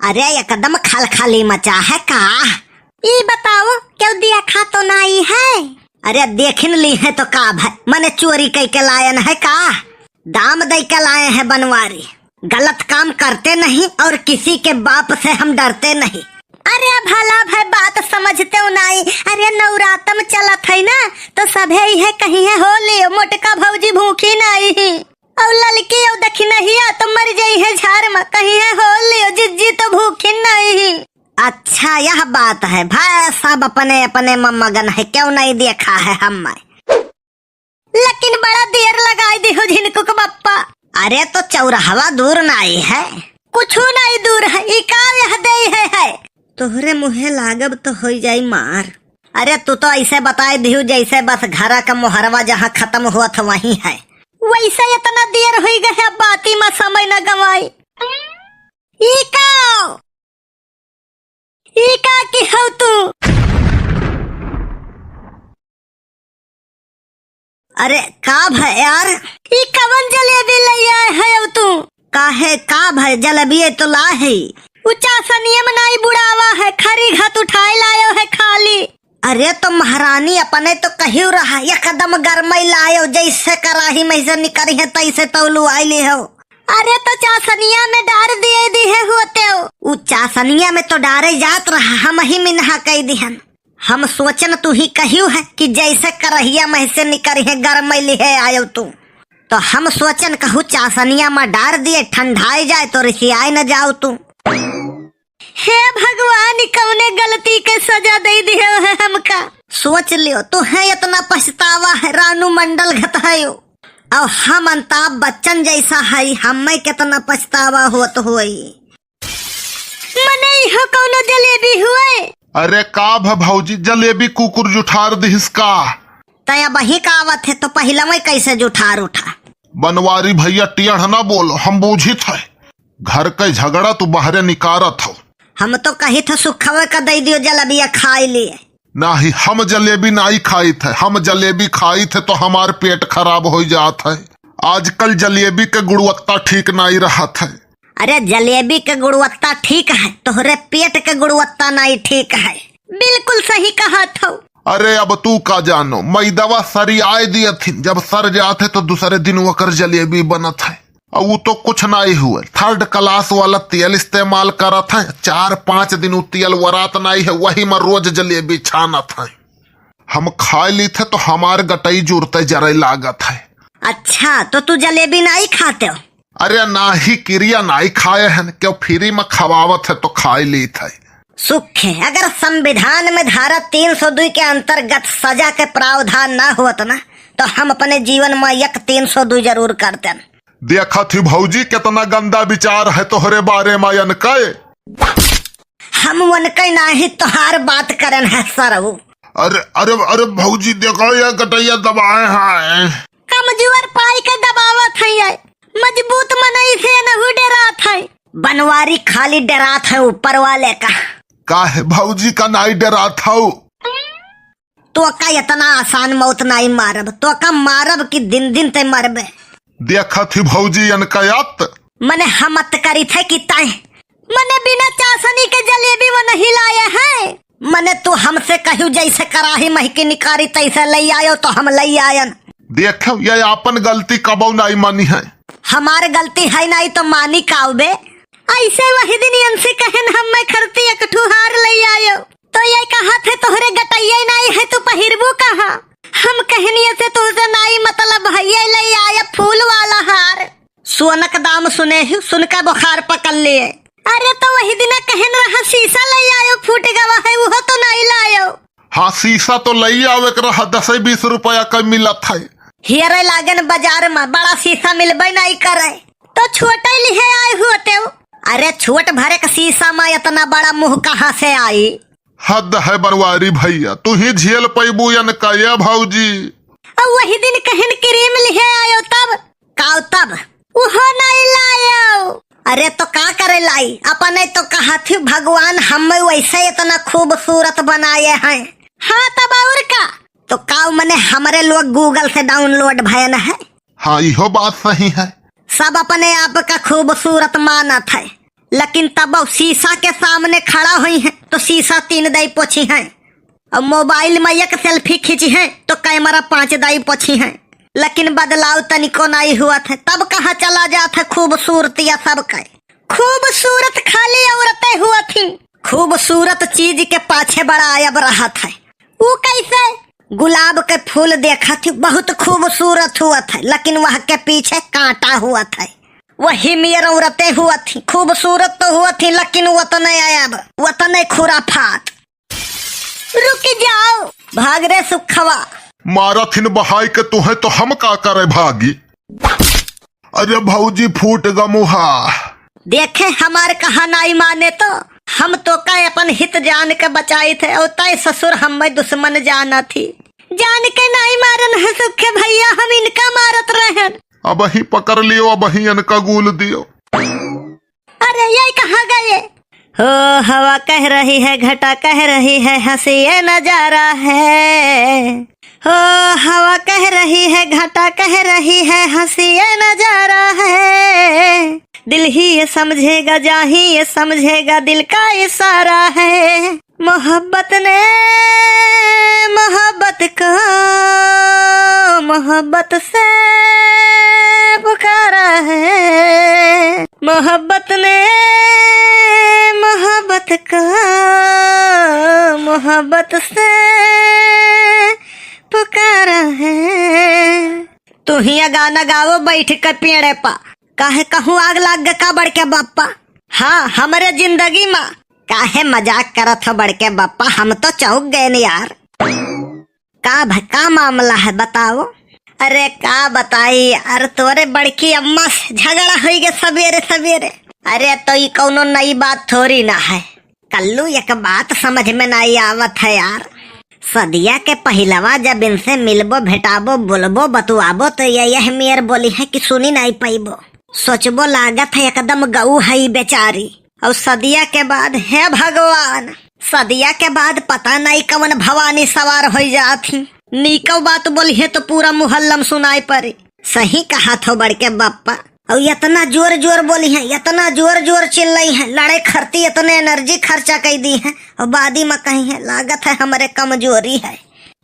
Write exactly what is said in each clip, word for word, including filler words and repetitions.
अरे एकदम खलखली मचा है का? ई बताओ, केउ देखा तो नाई है? अरे देखिन ली है तो का भय, मने चोरी कइ के लायन है का? दाम दइ के लाए हैं बनवारी। गलत काम करते नहीं और किसी के बाप से हम डरते नहीं। अरे भला भय बात समझतेउ नाई। अरे नवरातम चलत है ना, तो सभे इहे कहिहैं हो लियो, मोटका भौजी भूखी नाई ही। और ललकी और दखिनहिया तो मर जइहैं झार में, कहिहैं हो लियो जिज्जी तो भूखी नाई ही। अच्छा यह बात है भय, सब अपने अपने में मगन है, केउ नाई देखा है हम। लेकिन बड़ा देर लगाई दिहो झिनकुक बप्पा। अरे तो चौराहवा दूर नाई है। कुछु नाई दूर है, ई का यह देई है, है? तोहरे मुँहे लागब तो होई जाई मार। अरे तू तो ऐसे बताई दिहु जैसे बस घरा का मोहरवा जहाँ खतम होत वहीं है। वैसे इतना देर होई गया, बाती में समय न गवाई। ई का? ई का की हौ तू? अरे का भय यार? ई कवन जलेबी लइ आए हौ तू? काहे का भय, जलेबिये तो ला है। उ चासनिये में नाई बुड़ावा है, खरी घत उठाए लायो है खाली। अरे तो महारानी अपने तो कहियो रहा, एकदम गरमई लायो, जैसे कराही में से निकरी है तैसे तौलू आइली हो। अरे तो चासनिया में डार दिए दिहे होते हो। उ चासनिया में तो डारे जात रहा, हम ही मिनहा कई दिहन। हम सोचन तू ही कहियो है कि जैसे करहिया में से निकरी है गरमई लिहे आयो तू, तो हम सोचन कहू चासनिया में डार दिए, ठंडाई जाए तो रिसियाए न जाओ तू। हे भगवान, ई कौने गलती के सजा दे दिहे है हमका। सोच लियो, तोहे इतना पछतावा है, रानू मंडल घतायो। और हम अमिताभ बच्चन जैसा है, हमें कितना पछतावा होत होई। मने इहो कौनो जलेबी हुए? अरे का भ भौजी, जलेबी कुकुर जुठार दिहिस का? तय अबही का आवत है, तो पहिलवे कैसे जुठार उठा? बनवारी भैया, टेढ़ ना बोलो, हम बूझित है। घर के झगड़ा तू बहरे निकारत हो। हम तो कहित है सुखवे का दे दियो जलेबिया खाए लिए। नाही, हम जलेबी नाही खाइत है। हम जलेबी खाइत है तो हमार पेट खराब हो जात है। आजकल जलेबी के गुणवत्ता ठीक नाही रहत है। अरे जलेबी के गुणवत्ता ठीक है, तोहरे पेट के गुणवत्ता नाही ठीक है। बिल्कुल सही कहत हो। अरे अब तू का जानो, मैदवा सरियाए दियथिन, जब सर जात है तो दूसरे दिन ओकर जलेबी बनत है। और उ तो कुछ नाही हुए, third class वाला तेल इस्तेमाल करत है, चार पाँच दिन उ तेल वरात नाही है, वही में रोज जलेबी छानत है। हम खाए लीत है तो हमार गटई जुरते जरे लागत है। अच्छा, तो तू जलेबी नाही खाते हो? अरे नाही, किरिया नाही खाए हन, क्यों free में खवावत है तो खाए लीत है। सुख है, अगर संविधान में धारा तीन सौ दुई के अंतर्गत सजा के प्रावधान ना होत ना, तो हम अपने जीवन में एक तीन सौ दुई जरूर करतेन। देखत ही भौजी, कितना गंदा विचार है तोहरे बारे में अनके। हम उनके नाही, तोहार बात करन है सरऊ। अरे, अरे, अरे भौजी, देखो ये गटैया दबाए हैं। कमजोर पाई के दबावत है ये, मजबूत मनई से नहु डरात है। बनवारी खाली डरात है ऊपर वाले का। काहे भौजी का नाही डरात हौ? तोका इतना आसान मौत नाई मारब, तोका मारब कि दिन दिन ते मरबे। देखत ही भौजी अनकयत। मने हम मत करी थे कि तय। मने बिना चासनी के जलेबी वो नहीं लाए हैं। मने तू हमसे कहू जैसे कराही महकी निकारी तैसे लई आयो तो हम लई आयन। देखो ये आपन गलती कबो नाई मानी है। हमार गलती है नाई तो मानी काउबे। ऐसे वही दिन यंसी कहन हम मैं खरती एक ठुहार लई आयो। तो ये कहा थे तोहरे गटैया नाई है, तू पहिरबू कहाँ? हम कहनिए से तोहसे नाई मतलब है, ये ले आया फूल वाला हार। सोनक दाम सुने ही, सुनका बुखार पकड़ लिए। अरे तो वही दिना कहन रहा शीशा ले आयो, फूट गवा है, वो तो नाई लायो। हाँ, शीशा तो लई आवे के रहा, दसे बीस रुपया का मिलत है। हेरे लागन बाजार में, बड़ा शीशा मिलबे नाई करे। तो छोटे लिहे आए हुए तेउ। अरे छोट भरे का शीशा में इतना बड़ा मुंह कहाँ से आई? हद है बनवारी भैया, तू ही झेल पैबू अनकय भौजी। अब वही दिन कहन क्रीम लिहे आयो तब। काउ तब? उहो नहीं लायो। अरे तो का करे लाई, अपने तो कहा थी भगवान हमें वैसे इतना खूबसूरत बनाए हैं। हाँ तब और का? तो काउ मने हमरे लोग Google से download भयन है। हाँ, इहो बात सही है। सब अपने आप का खूबसूरत मानत है, लेकिन तब शीशा के सामने खड़ा होइहैं तो शीशा तीन दाई पोछिहैं, और मोबाइल में एक सेल्फी खींचिहैं तो कैमरा पांच दाई पोछिहैं। लेकिन बदलाव तनिको नाई हुवत है, तब कहाँ चला जात है खूबसूरतिया सबके। खूबसूरत खाली औरतें हुवत ही, खूबसूरत चीज के पाछे बड़ा अयब रहत है। ऊ कैसे? गुलाब के फूल देखत ही, बहुत खूबसूरत हुवत है, लेकिन वह के पीछे कांटा हुवत है। वही मेर औरतें हुवत ही, खूबसूरत तो हुवत ही, लेकिन वतने अयब, वतने खुराफात। रुक जाओ। भाग रे सुखवा। मारत हिन बहाई के तुहे तो हम का करे भागी। अरे भौजी फूट ग मुहा। देखे हमार कहा नाई माने तो हम तो का अपन हित जान के बचाई थे और तय ससुर हमें दुश्मन जाना थी। जान के नाई मारन है सुखे भैया, हम इनका मारत रहन। अब ही पकड़ लियो, अब ही इनका गूल दियो। अरे ये कहाँ गए? हो हवा कह रही है, घटा कह रही है, हंसी ये नजारा है। हो हवा कह रही है, घटा कह रही है, हंसी ये नजारा है। दिल ही ये समझेगा, जा ही ये समझेगा, दिल का इशारा है। मोहब्बत ने, मोहब्बत को, मोहब्बत से पुकारा है। मोहब्बत ने, मोहब्बत को, मोहब्बत से पुकारा है। तू हिया गाना गावो बैठ के पेड़े पा। काहे कहूँ आग लाग ग का बड़के बप्पा? हाँ, हमरे जिंदगी मा। काहे मजाक करत हो बड़के बप्पा, हम तो चौंक गए न यार। का भ-, का मामला है बताओ? अरे का बताई यार, तोरे बड़की अम्मा से झगड़ा होई गे सबेरे सबेरे। अरे तो ई कौनो नई बात थोड़ी ना है। कल्लू, एक बात समझ में नाई आवत है यार। सदिया के पहिलवा जब इनसे मिलबो, भेटाबो, बोलबो, बतुआबो, तो ये यह मेर बोली है कि सुनी नाई पइबो। सोचबो लागत है एकदम गऊ है ई बेचारी। और सदिया के बाद, हे भगवान, सदिया के बाद पता नाई कवन भवानी सवार होई जात ही। नीकव बात बोली है तो पूरा मुहल्लम सुनाई पड़े। सही कहा थो बड़के बप्पा। और इतना जोर जोर बोली है, इतना जोर जोर चिल्लाई है, लड़े खरती इतने एनर्जी खर्चा कई दी है और बादी में कही है, लागत है हमरे कमजोरी है,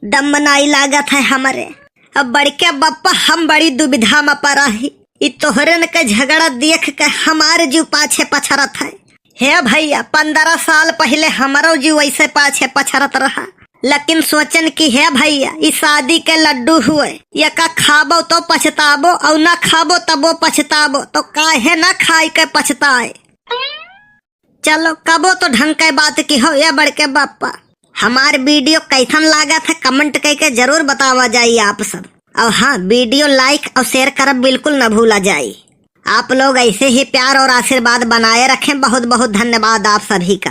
दम नाई लागत है हमरे। अब बड़के बप्पा हम बड़ी दुविधा में पड़ा ही। ई तोहरन के झगड़ा देख के हमार जीव पाछे पछरत है। हे भैया, पन्द्रह साल पहिले हमरो जीव वैसे पाछे पछरत रहा, लेकिन सोचन कि हे भैया, ई शादी के लड्डू हुए, एका खाबो तो पछताबो और ना खाबो तबो पछताबो, तो काहे ना खाई के पछताए। चलो, कबो तो ढंग के बात की हो, ये बड़के बप्पा। हमार वीडियो कैसन लागत है, comment कइके जरूर बतावा जाई आप सब। और हाँ, वीडियो like और share करब बिल्कुल न भूला जाई। आप लोग ऐसे ही प्यार और आशीर्वाद बनाए रखें। बहुत बहुत धन्यवाद आप सभी का।